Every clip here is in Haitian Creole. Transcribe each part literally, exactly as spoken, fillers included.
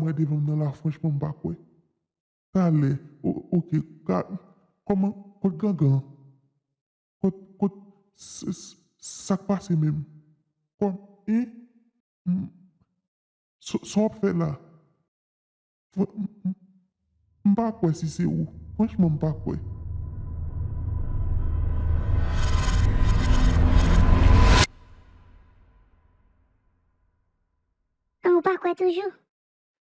Parèt devan m nan la, franchman, m pa kwè. Talè, o-, oke, ka-, kòman, kot gangan? Kot, kot, s-, s-, sa k pase menm? Kòm, en? M-, sa, sa w ap fè la? Fran-, m, m, m pa kwè si se ou. Franchman, m pa kwè. An, ou pa kwè toujou?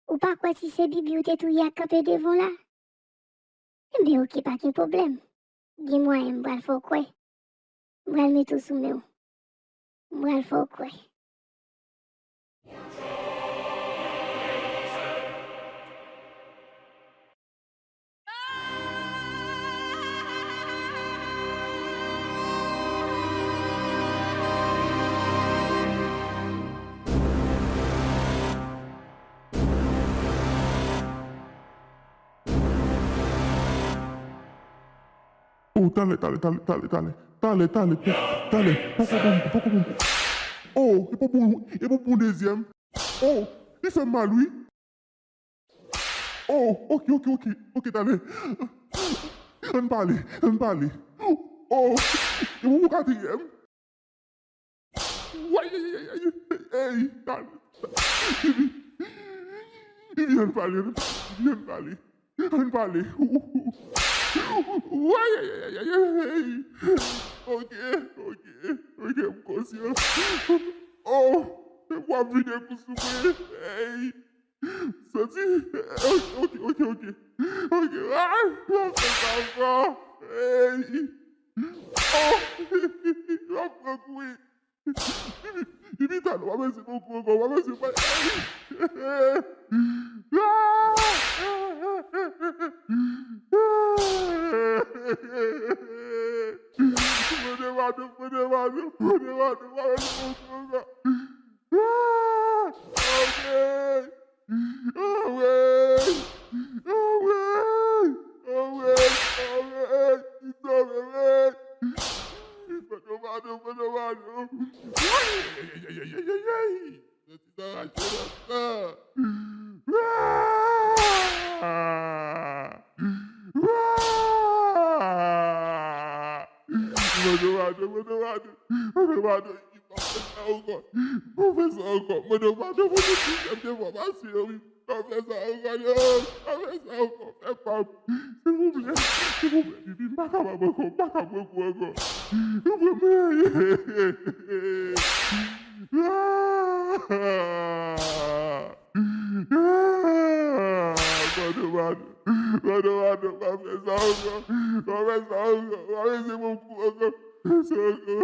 Ou pa kwè si se Bibi ou te touye a k kanpe devan w la? Enben oke, pa gen pwoblèm. Gen mwayen m pral fè w kwè. M pral mete w sou men w. M pral fè w kwè. Oh, talè, talè, talè, talè, talè, talè, talè, talè, poko bon kou, poko bon kou. Oh, e pou bon, e pou bon dezyèm. Oh, li fè m mal, wi. Oh, oke, oke, oke, oke, talè. Ann pale, ann pale. Oh, e pou bon katriyèm. Way, ay, ay, ay, ay, ey, talè. Bibi, Bibi, ann pale, Bibi, ann pale. Ann pale. Way, ay, ay, ay, ay, ay. Oke, oke, oke, m konsyan. Oh, w ap vide kou sou mwen. Ey. Santi. Oke, oke, oke. Oke. Ah, w ap fè sa ankò. Ey. Oh, w ap pran kou, wi. Bibi, talè, w ap mete m nan kou ankò, w ap mete m nan kou. Mande pardon, mande pardon, mande pardon, w ap mete m nan kou ankò. Ah, ok. Anmwey! Anmwey! Anmwey! Anmwey! Li sove mwen! Mande pardon, mande pardon! Ay, ay, ay, ay, ay, ay, ay! Santi sa rache nan san! Ah! Ah! Mande pardon, mande pardon! Mande pardon! Pa fè sa ankò. Pa fè sa ankò. Mande w padon pou tout dezyèm defwa pase yo, wi. Pa fè sa ankò, non. Pa fè sa ankò. Fè pa m. Silvouplè. Silvouplè, Bibi, m pa kapab ankò. M pa ka pran kou ankò. Silvouplè. Ah! Ah! Padon, padon. Padon, padon. Pa fè sa ankò. Pa fè sa ankò. Pa fè sa ankò.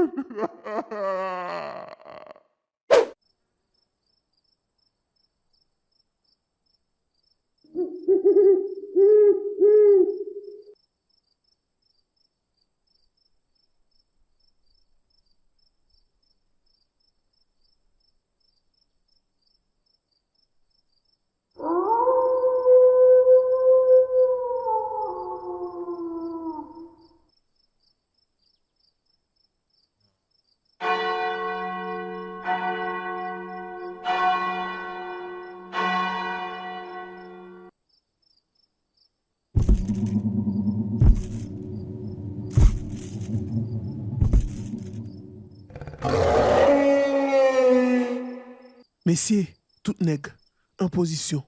Mesye, tout nèg, an pozisyon.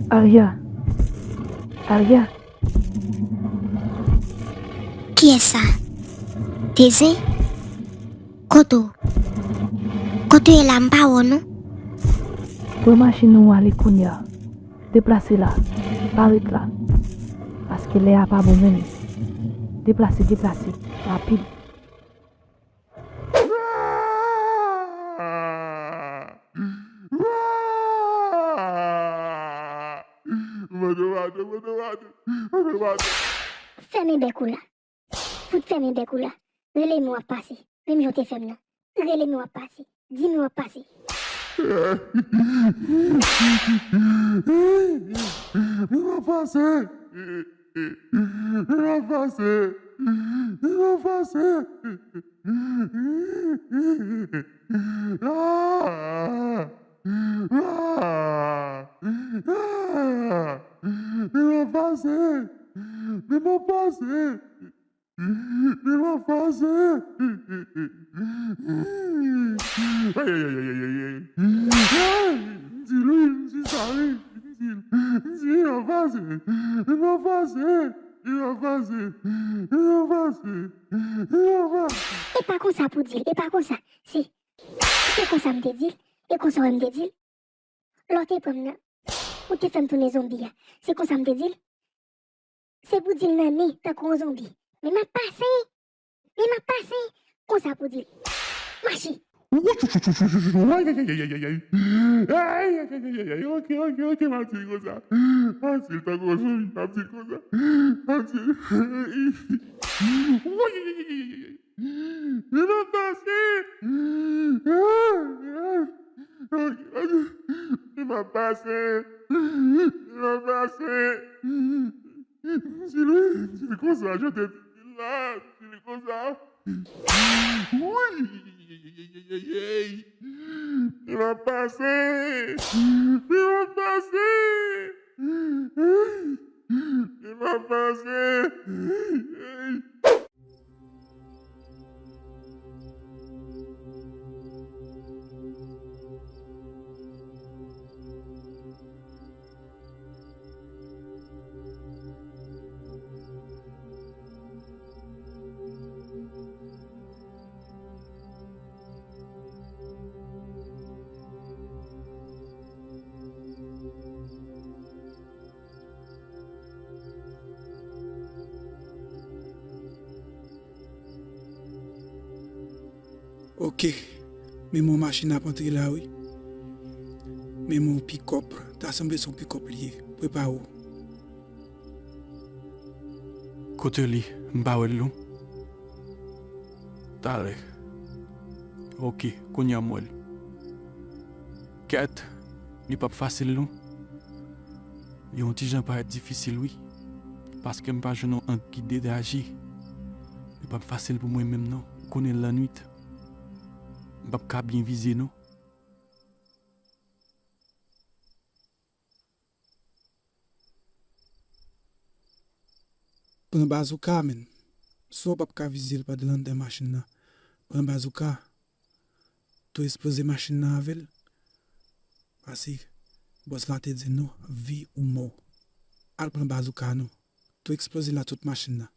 Arya. Arya. Kiyès sa? Tezin? Kote w? Kote w ye la, m pa wè w non. Pran machin ou ale kounye a. Deplase la. Pa ret la. Paske lè a pa bon menm. Deplase, deplase. Rapid. Fèmen bèk ou la. Fout fèmen bèk ou la. Rele men w ap pase. Menm jan w te fè m nan. Rele men w ap pase. Di men w ap pase. Men w ap pase. Men w ap pase. Men w ap pase. Ah! Ah! Ah! Men w ap pase. Men w ap pase. Men w ap pase. Ay, ay, ay, ay, ay, ay, ay. Ay, m di l wi, m di sa wi. M di l. M di l w ap pase. Men w ap pase. Men w ap pase. Men w ap pase. Men w ap pase. E pa konsa pou di l, e pa konsa. Se, se konsa m te di l, e konsa w wè m te di l. Lè w te pran m nan, ou te fè m tounen zonbi a. Se konsa m te di l. Se pou di l nan nen tankou yon zonbi. Men m ap pase. Men m ap pase. Konsa pou di l. Mache. Ay, ay, ay, ay, ay, ay, ay, ay, ay, ok, ok, ok, m ap di l konsa. M ap di l tankou yon zonbi, m ap di l konsa. M ap di l. Ay, ay, ay, ay, ay, ay. Li pa pase! Li pa pase! Li pa pase! Di li, di li konsa, jan te di li la, di li konsa. Woy! Li pa pase! Li pa pase! Li pa pase! Ok, men men yon machin ap antre la wi. Men men yon pikòp, ta sanble se yon pikòp li ye. Prepare w. Kote li? M pa wè l non. Talè. Ok, kounye a m wè l. Kèt, li p ap fasil non. Li yon ti jan parèt difisil wi. Paske m pa jwenn yon ang ki degaje. Li p ap fasil pou mwen menm non. Ou konnen l lannwit. M p ap ka byen vize non. Pran bazouka a, menn. Si w p ap ka vize l pandan l anndan machin nan, pran bazouka a. Tou eksploze machin nan avè l. Paske bòs la te di nou, vi ou mò. Al pran bazouka a non. Tou eksploze l a tout machin nan.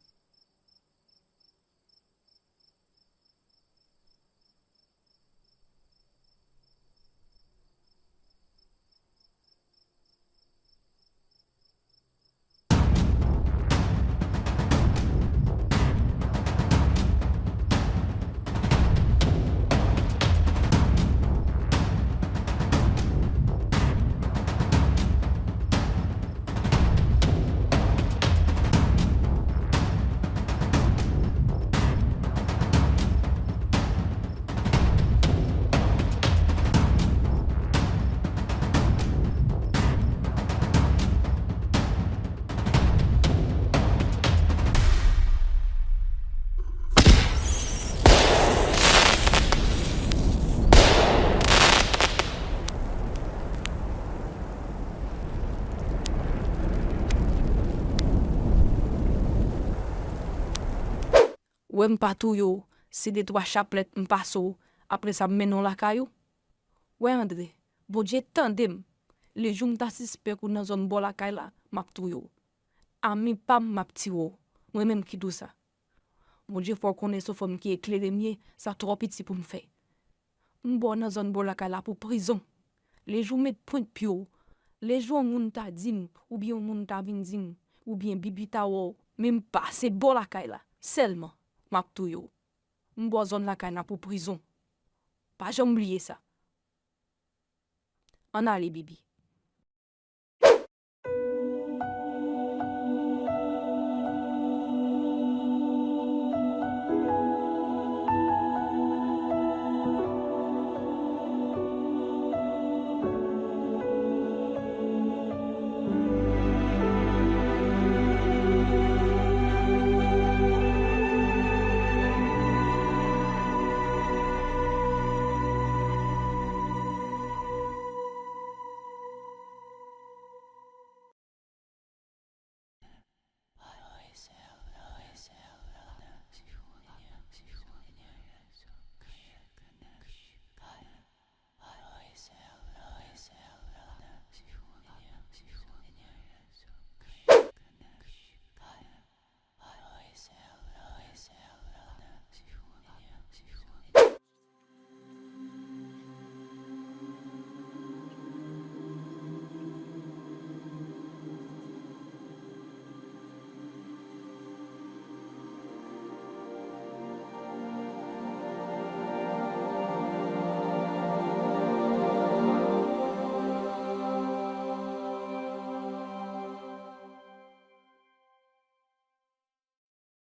Ou wè m pa touye w, se de twa chaplèt m pase w, apre sa m mennen w lakay ou? Wè Andre, Bondye tande m, Lejou m ta sispèk ou nan zòn bò lakay la, m ap touye w. A men pa m, m ap tiye w. Mwen menm ki di w sa. Bondye fè w konnen se yon fanm ki eklere m ye, sa twò piti pou m fè. M ba w nan zòn bò lakay la pou prizon. Lejou w met pwent pye w, lejou yon moun ta di m, oubyen yon moun ta vin di m, oubyen Bibi ta wè w, men m pase bò lakay la, sèlman, m ap touye w. M ba w zòn lakay la pou prizon. Pa janm bliye sa. Ann ale, Bibi.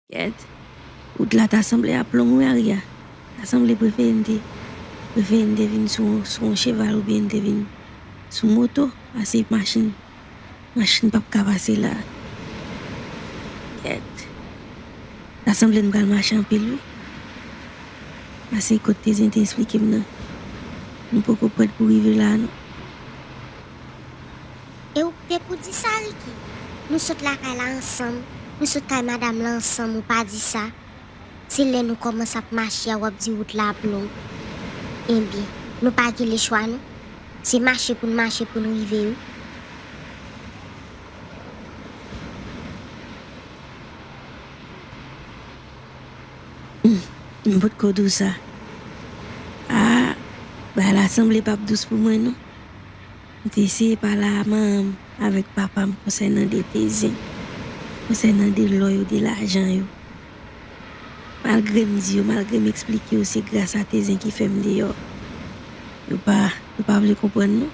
Kèt. Wout la ta sanble ap long wi, Aria. Ta sanble prefere n te, prefere n te vin sou, sou yon cheval oubyen n te vin sou moto, pase machin, machin p ap ka pase la. Kèt. Ta sanble n pral mache anpil wi. Pase kot Tezen te esplike m nan. Nou poko prèt pou rive la non. E ou k te pou di sa, Ricky? Nou sot lakay la ansanm, nou sot kay madanm lan ansanm, ou pa di sa. Se lè nou kòmanse ap mache a, w ap di wout la ap long. Ebyen, nou pa gen lechwa non. Se mache pou n mache pou n rive wi. M potko di w sa. A, bagay la sanble p ap dous pou mwen non. M te eseye pale a manman m avèk papa m konsènan de Tezen, konsènan de lò yo, de lajan yo. Malgre m di yo, malgre m eksplike yo se gras a Tezen ki fè m deyò, yo pa, yo pa vle konprann non.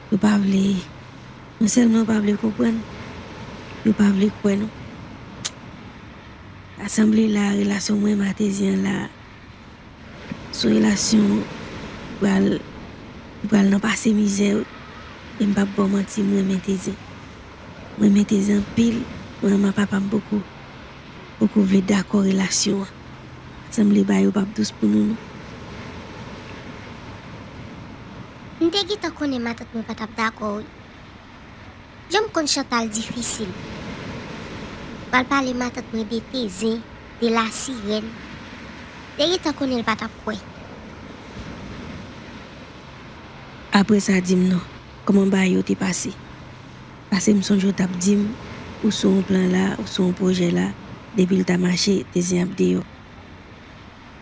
Yo pa vle, non sèlman yo pa vle konprann, yo pa vle kwè non. Sa sanble la, relasyon mwen menm a Tezen an la, se yon relasyon pral, pral nan pase mizè wi. E m p ap ba w manti, m renmen Tezen. M renmen Tezen anpil, manman papa m poko, poko vle dakò relasyon an. Sanble bagay yo p ap dous pou nou non. M te gentan konnen matant mwen pa t ap dakò wi. Jan m konn Chantal difisil. Pral pale matant mwen de Tezen, de lasirèn. Te gentan konnen l pa t ap kwè. Apre sa, di m non, kòman bagay yo te pase? Paske m sonje w t ap di m, ou sou yon plan la, ou sou yon pwojè la, depi l ta mache, Tezen ap deyò.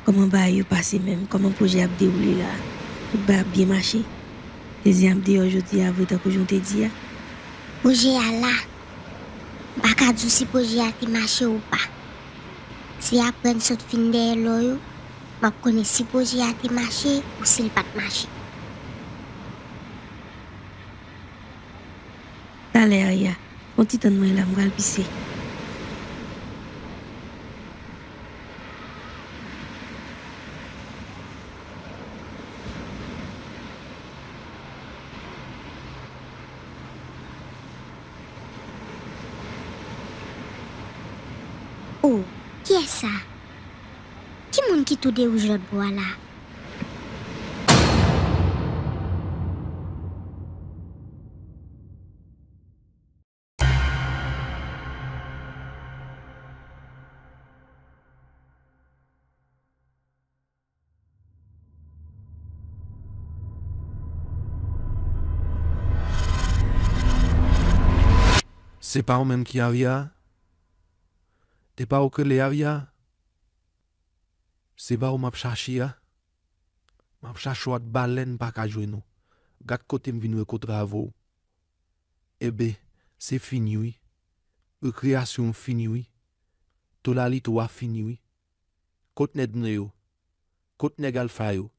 Kòman bagay yo pase menm? Kòman pwojè ap dewoule la? Tout bagay ap byen mache? Tezen ap deyò jodi a vre tankou jan w te di a? Pwojè a la. M pa ka di w si pwojè a te mache ou pa. Se apre n sot fin dèyè lò yo, m ap konnen si pwojè a te mache ou si l pa t mache. Talè, Aya. Fè yon ti tann mwen la, m pral pise. O, kiyès sa? Ki moun ki tou de wouj lòt bò a la? E pa ou menm ki Arya? E pa ou k rele Arya? Se pa ou m ap chache a? M ap chache w ak balèn, m pa ka jwenn ou. Gad kote m vin rekontre avè w. Enben, se fini wi. Rekreyasyon m fini wi. Tolalito a fini wi. Kot nèg nou yo? Kot nèg alfa yo?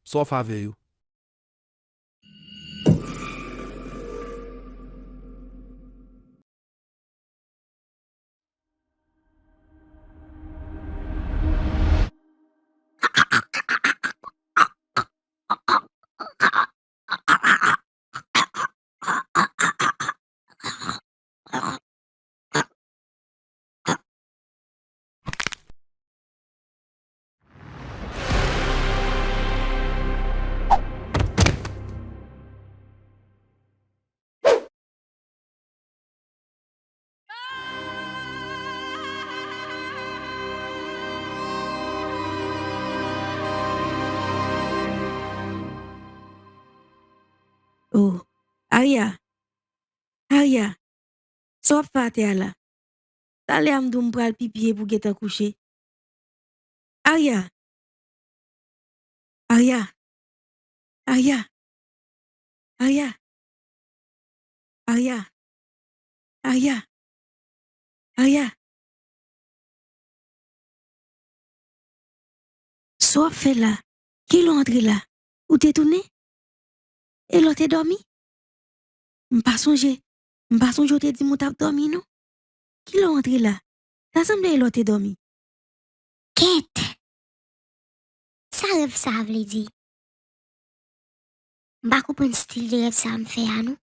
Sa w fè avè yo? Oh, Arya! Arya! Sa w ap fè atè a la? Talè a m di w m pral pipi epi w gentan kouche. Arya! Arya! Arya! Arya! Arya! Arya! Arya! Sa w ap fè la? Kilè w antre la? Ou te tounen? E lè w te dòmi? M pa sonje. M pa sonje w te di m ou t ap dòmi non. Kilè w antre la? Ta sanble e lè w te dòmi. Kèt! Sa rèv sa a vle di? M pa konprann stil de rèv sa a m fè a non.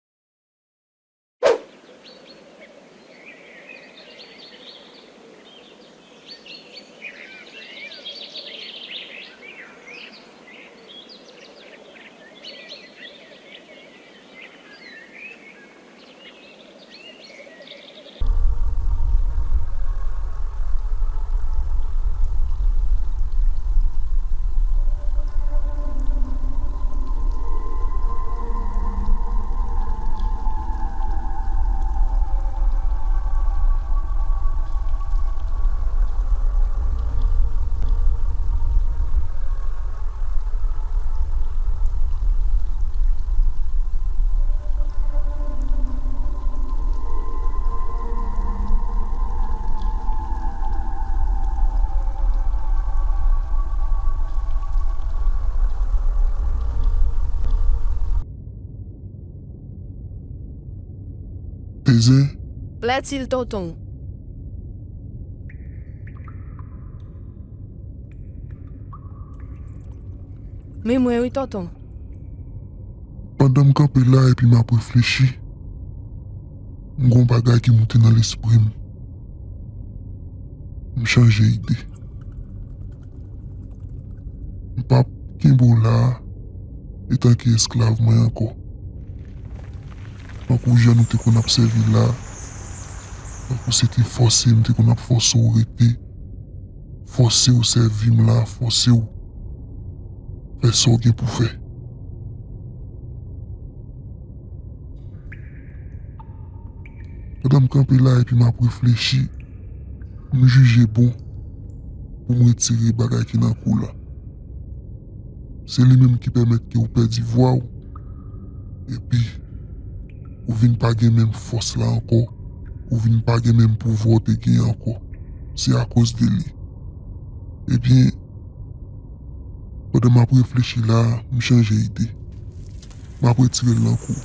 Tezè. Plètil tonton. Men mwen wi tonton. Pandan m kanpe la epi m ap reflechi, m gon bagay ki moute nan lespri m. M chanje ide. M p ap kenbe w la etanke esklav mwen ankò. Tankou jan nou te konn ap sèvi la, tankou se te fòse m te konn ap fòse w rete, fòse w sèvi m la, fòse w fè sa w gen pou fè. Pandan m kanpe la epi m ap reflechi, m jije bon pou m retire bagay ki nan kou w la. Se li menm ki pèmèt ke w pèdi vwa w, epi ou vin pa gen menm fòs la ankò, ou vin pa gen menm pouvwa w te genyen ankò. Se akoz de li. Ebyen, pandan m ap reflechi la, m chanje ide. M ap retire l nan kou.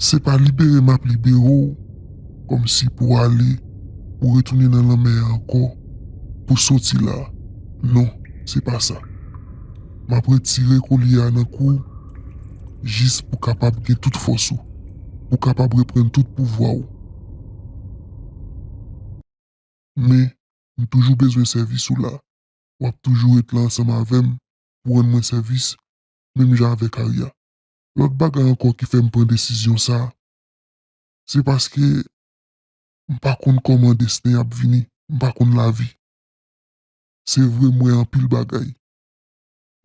Se pa libere m ap libere w, kòmsi pou w ale, pou w retounen nan lanmè a ankò, pou w soti la. Non, se pa sa. M ap retire kolye a nan kou w, jis pou w kapab gen tout fòs ou, pou w kapab reprann tout pouvwa w. Men, m toujou bezwen sèvis ou la. W ap toujou ret la ansanm avè m pou rann mwen sèvis, menm jan avèk Arya. Lòt bagay ankò ki fè m pran desizyon sa a, se paske m pa konn kòman desten ap vini, m pa konn lavi. Se vre, m wè anpil bagay.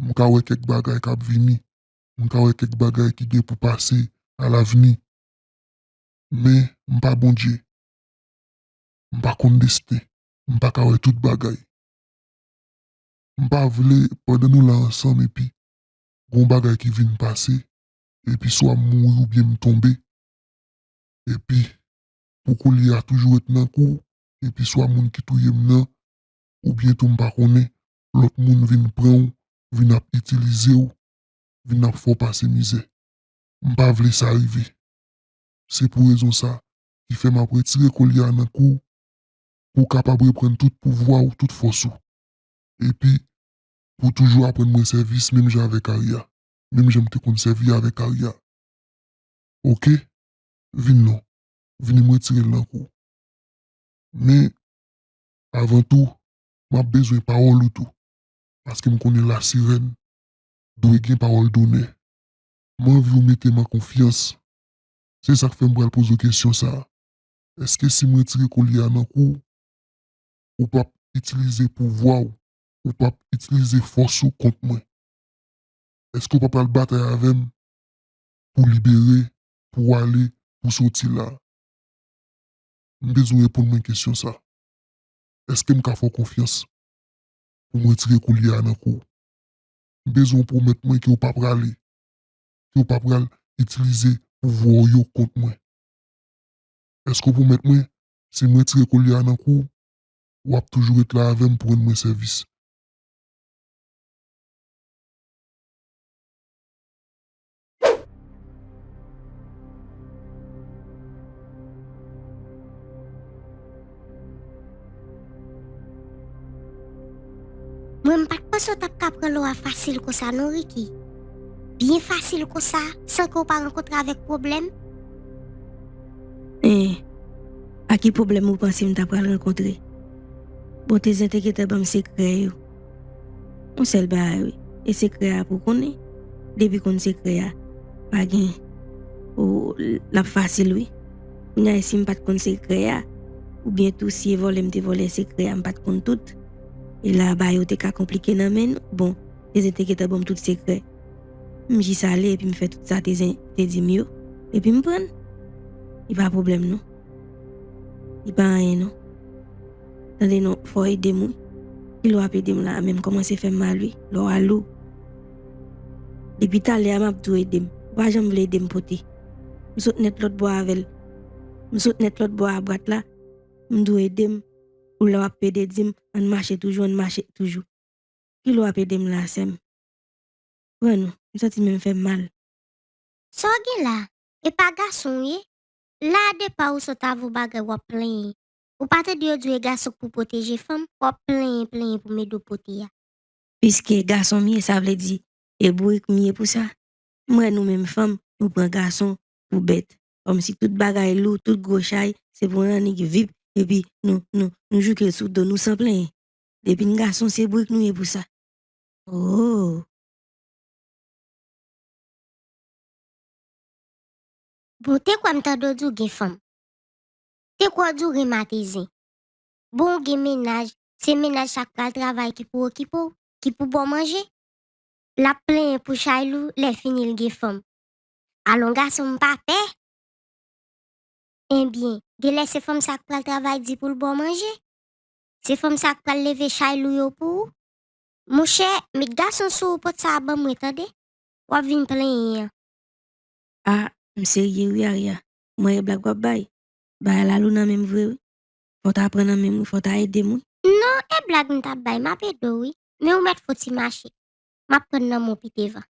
M ka wè kèk bagay k ap vini, m ka wè kèk bagay ki gen pou pase alavni. Men, m pa Bondye. M pa konn desten. M pa ka wè tout bagay. M pa vle, pandan nou la ansanm, epi gon bagay ki vin pase, epi swa m mouri oubyen m tonbe, epi pou koulye a toujou ret nan kou, epi swa moun ki touye m nan, oubyen tou m pa konnen, lòt moun vin pran w, vin ap itilize w, vin ap fè w pase mizè. M pa vle sa rive. Se pou rezon sa ki fè m ap retire koulye a nan kou w, pou w kapab reprann tout pouvwa w, tout fòs ou. Epi, pou w toujou ap rann mwen sèvis menm jan avèk Arya, menm jan m te konn sèvi avèk Arya. Oke? Vin non. Vini m retire l nan kou w. Men, avan tou, m ap bezwen pawòl ou tou. Paske m konnen lasirèn dwe gen pawòl donè. M anvi w mete m an konfyans. Se sa k fè m pral poze w kesyon sa a. Èske si m retire koulye a nan kou w, ou p ap itilize pouvwa w, ou p ap itilize fòs ou kont mwen? Èske w pa pral batay avè m pou libere, pou w ale, pou w soti la? M bezwen w reponn mwen kesyon sa. Èske m ka fè w konfyans pou m retire koulye a nan kou w? M bezwen w pwomèt mwen ke w pa prale, ke w pa pral itilize pouvwa w yo kont mwen. Èske w pwomèt mwen, si m retire koulye a nan kou w, w ap toujou ret la avè m pou rann mwen sèvis? Mwen, m pa t panse w t ap ka pran lò a fasil konsa non, Ricky. Byen fasil konsa, san ke w pa rankontre avèk pwoblèm. En, a ki pwoblèm ou panse m ta pral rankontre? Bon, te zentegetan ban m sekrè yo. Yon sèl bagay, wi. E sekrè a pou konnen. Depi konn sekrè a, pa gen. O, l ap fasil, wi. Kounye a, si m pa t konn sekrè a, oubyen tou si e vòlè m te vòlè sekrè a, m pa t konn tout. E la, bagay yo te ka konplike nan men nou. Bon, te zentegetan ban m tout sekrè. M jis ale epi m fè tout sa te zen, te di m yo. Epi m pran l. Li pa pwoblèm, non. Li pa anyen, non. Tande non, fò w ede m, wi. Kilè w ap ede m la, men m kòmanse fè m mal, wi. Lò a lou. Depi talè a, m ap di w ede m. Ou pa janm vle ede m pote. M sot nèt lòt bò avè l. M sot nèt lòt bò a bwat la. M di w ede m. Ou la w ap pede di m, ann mache toujou, ann mache toujou. Kilè w ap ede m la, sè m? Pran non, m santi men m fè m mal. Sa w gen la? E pa gason w ye? La a depa ou sot avè w bagay w ap plenyen. Ou pa tande yo di w e gason k pou pwoteje fanm, w ap plenyen, plenyen pou m ede w pote a. Piske gason m ye, sa vle di, e bourik m ye pou sa. M wè nou menm fanm, nou pran gason pou bèt. Kòmsi tout bagay lou, tout gwo chay, se pou n annik vip, epi nou, nou, nou jouke l sou do nou san plenyen. Depi n gason, se bourik nou ye pou sa. Oh! Bon, te kwè m tande w di w gen fanm. Te kwè w di w renmen zen. Bon, ou gen mennaj, se mennaj sa k pral travay ki pou okipe w, ki pou ba w manje. L ap plenyen pou chay lou, lè fini l gen fanm. Alò, gason m pa pè. Ebyen, genlè se fanm sa k pral travay di pou l ba w manje. Se fanm sa k pral leve chay lou yo pou ou. Monchè, met gason sou ou, pot sa a ban mwen, tande? W ap vin plenyen an. A, m serye wi, Arya. M wè e blag w ap bay. Bagay la lou nan men m vre wi. Fò w ta pran nan men m wi, fò w ta ede m wi. Non, e blag m t ap bay, m ap ede w wi. Men ou mèt fon ti mache. M ap pran nan men w pi devan.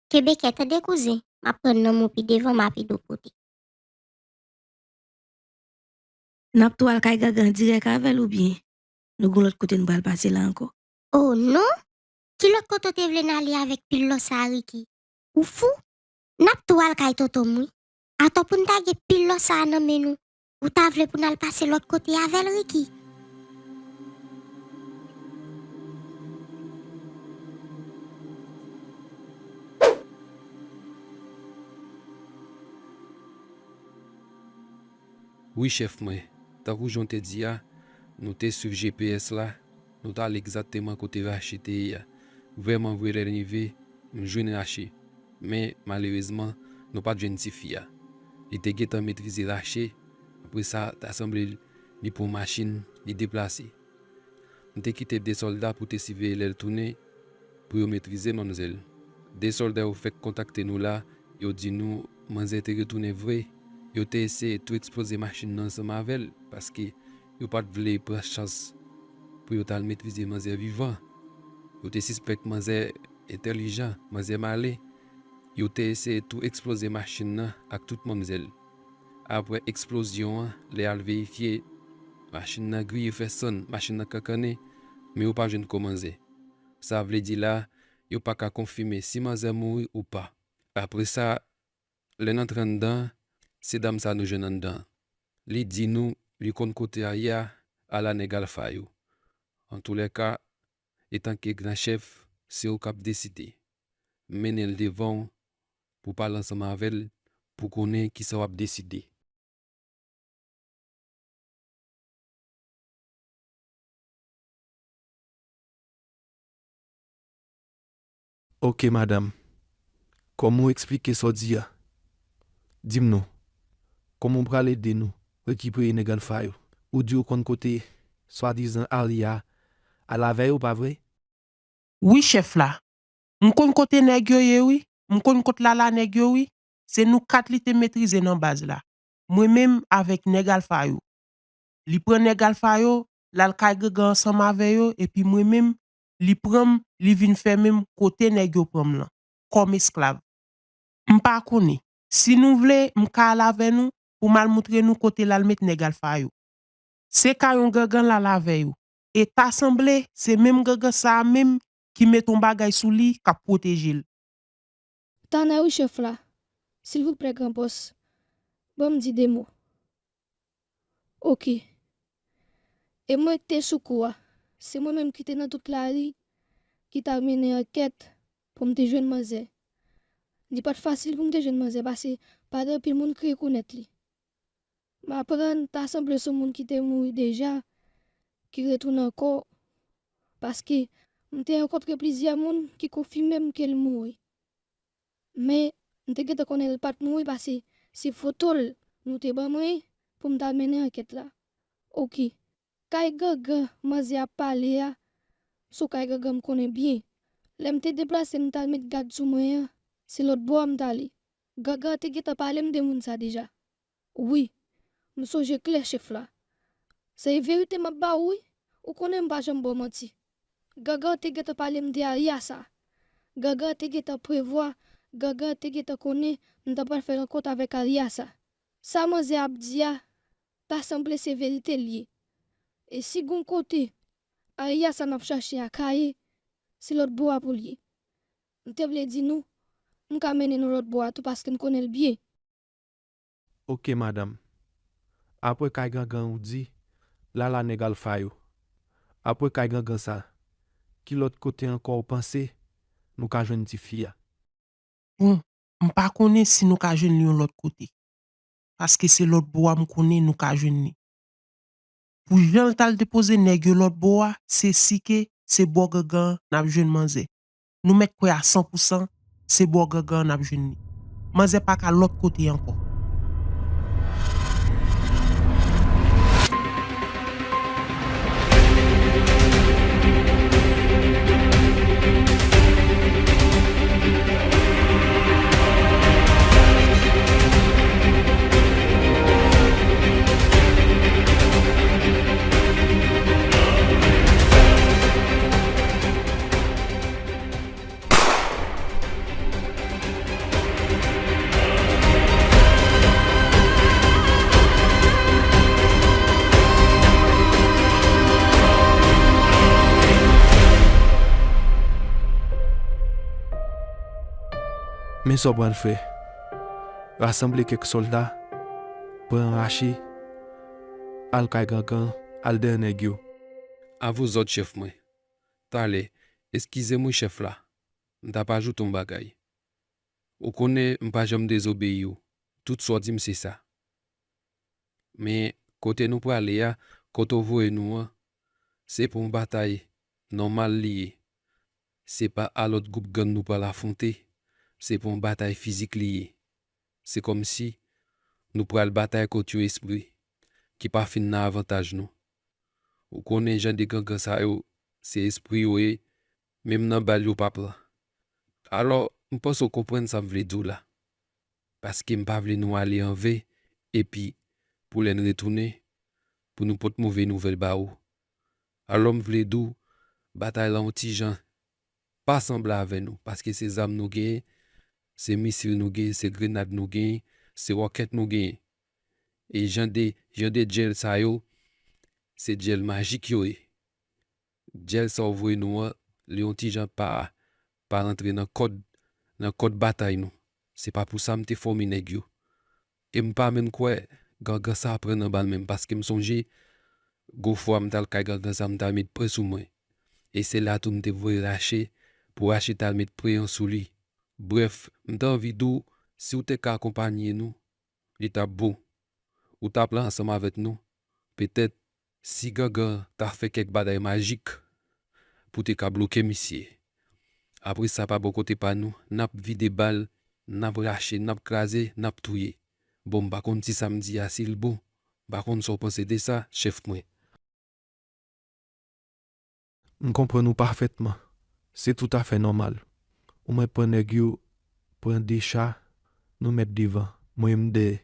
Kenbe kè tande kouzen, m ap pran nan men w pi devan, m ap ede w pote. N ap tou al kay Gangan dirèk avè l oubyen nou gon lòt kote n pral pase la ankò? O non! Ki lòt kote w te vle n ale avèk pil lò sa a, Ricky? Ou fou? N ap tou al kay tonton m wi. Atò pou n ta gen pil lò sa a nan men nou, ou ta vle pou n al pase lòt kote avè l, Ricky? Wi, chèf mwen. Tankou jan w te di a, nou te swiv G P S la, nou t al egzakteman kote Rachi te ye a. Vrèman vre, lè n rive, m jwenn Rachi. Men, malerezman, nou pa t jwenn tifi a. Li te gentan metrize rache. Apre sa, ta sanble li pran machin, li deplase. M te kite de sòlda pou te siveye lè l tounen, pou yo metrize manmzèl. De sòlda yo fèk kontakte nou la, yo di nou manzè te retounen vre. Yo te eseye tou eksploze machin nan ansanm avè l, paske yo pa t vle pran chans pou yo t al metrize manzè vivan. Yo te sispèk manzè entèlijan, manzè malen. Yo te eseye tou eksploze machin nan ak tout manmzèl. Apre eksplozyon an, lè y al verifye, machin nan griye fè sann, machin nan kankannen, men yo pa jwenn kò manzè. Sa vle di la, yo pa ka konfime si manzè mouri ou pa. Apre sa, lè n antre anndan, se dam sa nou jwenn anndan. Li di nou li konn kote Aya al a nèg Alfa yo. Antoulèka, etanke gran chèf, se ou k ap deside. Mennen l devan w pou w pale ansanm avè l, pou w konnen kisa w ap deside. Oke, madanm. Kòman w eksplike sa w di a? Di m non. Kòman w pral ede nou rekipere nèg Alfa yo? Ou di w konn kote swadizan Arya al avè yo, pa vre? Wi, chèf la. M konn kote nèg yo ye, wi. M konn kot Lala nèg yo, wi. Se nou kat li te metrize nan baz la. Mwen menm avèk nèg Alfa yo. Li pran nèg Alfa yo, l al kay Gangan ansanm avè yo, epi mwen menm, li pran m, li vin fèmen m kote nèg yo pran m lan, kòm esklav. M pa konnen. Si nou vle, m ka al avè nou pou m al moutre nou kote l al met nèg Alfa yo. Se kay yon Gangan l al avè yo. E ta sanble, se menm Gangan sa a menm ki met yon bagay sou li k ap pwoteje l. Tanè wi chèf la. Silvouplè gran bòs, ban m di de mo. Oke. E mwen k te sou kou a. Se mwen menm ki te nan tout lari, ki t ap mennen ankèt pou m te jwenn manzè. Li pa t fasil pou m te jwenn manzè, paske pa t anpil moun ki rekonèt li. M aprann ta sanble se yon moun ki te mouri deja, ki retounen ankò, paske m te rankontre plizyè moun ki konfime m ke l mouri. Men, m te gentan konnen l pa t mouri, paske se foto l nou te ban mwen pou m ta mennen ankèt la. Oke. Kay Gangan manzè ap pale a, se yon kay Gangan m konnen byen. Lè m te deplase m t al met gad sou mwen an, se lòt bò a m t ale. Gangan te gentan pale m de moun sa deja. Wi, m sonje klè chèf la. Se verite m ap ba w wi, ou konnen m pa janm ba w manti. Gangan te gentan pale m de Arya sa. Gangan te gentan prevwa, Gangan te gentan konnen m ta pral fè rankont avèk Arya sa. Sa manzè ap di a, ta sanble se verite l ye. E si gon kote Arya sa n ap chache a ka ye, se lòt bò a pou l ye. M te vle di nou, m ka mennen nou lòt bò a tou paske n konnen l byen. Oke, madanm. Apre kay Gangan ou di, Lala nèg Alfa yo. Apre kay Gangan sa, ki lòt kote ankò w panse nou ka jwenn tifi a? Bon, m pa konnen si nou ka jwenn li yon lòt kote. Paske se lòt bò a m konnen nou ka jwenn li. Pou jan l t al depoze nèg yo lòt bò a, se si ke se bò Gangan an n ap jwenn manzè. Nou mèt kwè a san pou san, se bò Gangan an n ap jwenn li. Manzè pa ka lòt kote ankò. Men sa w pral fè. Rasanble kèk sòlda, pran rache, al kay Gangan, al dèyè nèg yo. Avou zòd chèf mwen. Talè, eskize m wi chèf la. M t ap ajoute yon bagay. Ou konnen m pa janm dezobeyi w. Tout sa w di m se sa. Men, kote nou prale a, kote w voye nou an, se pou yon batay nòmal li ye. Se pa a lòt gwoup gang nou pral afwonte, se pou yon batay fizik li ye. Se kòmsi nou pral batay kont yon espri ki pa fin nan avantaj nou. Ou konnen jan de gangan sa yo, se espri yo ye, menm nan bal yo pa pran. Alò, m panse w konprann sa m vle di w la. Paske m pa vle nou ale an ven, epi pou lè n retounen, pou nou pot move nouvèl ba ou. Alò m vle di w, batay la yon ti jan pa sanble avè nou, paske se zam nou genyen, se misil nou genyen, se grenad nou genyen, se wòkèt nou genyen. E jan de, jan de djèl sa yo, se djèl majik yo ye. Djèl sa w voye nou an, li yon ti jan pa, pa rantre nan kòd, nan kòd batay nou. Se pa pou sa m te fòme nèg yo. E m pa menm kwè gangan sa pran nan bal menm, paske m sonje gwo fwa m t al kay gangan sa, m t al met pwen sou mwen. E se la tou m te voye Rache, pou Rache t al met pwen an sou li. Brèf, m t anvi di w, si w te ka akonpanye nou, li t ap bon. Ou t ap la ansanm avèk nou. Petèt, si gangan ta fè kèk bagay majik pou te ka bloke misye. Apre sa, pa bò kote pa nou, n ap vide bal, n ap rache, n ap kraze, n ap touye. Bon, m pa konn si sa m di a, si l bon. M pa konn sa w panse de sa, chèf mwen. M konprann ou pafètman. Se toutafè nòmal. Ou mèt pran nèg yo, pran de cha, nou mèt devan. Mwen, m dèyè.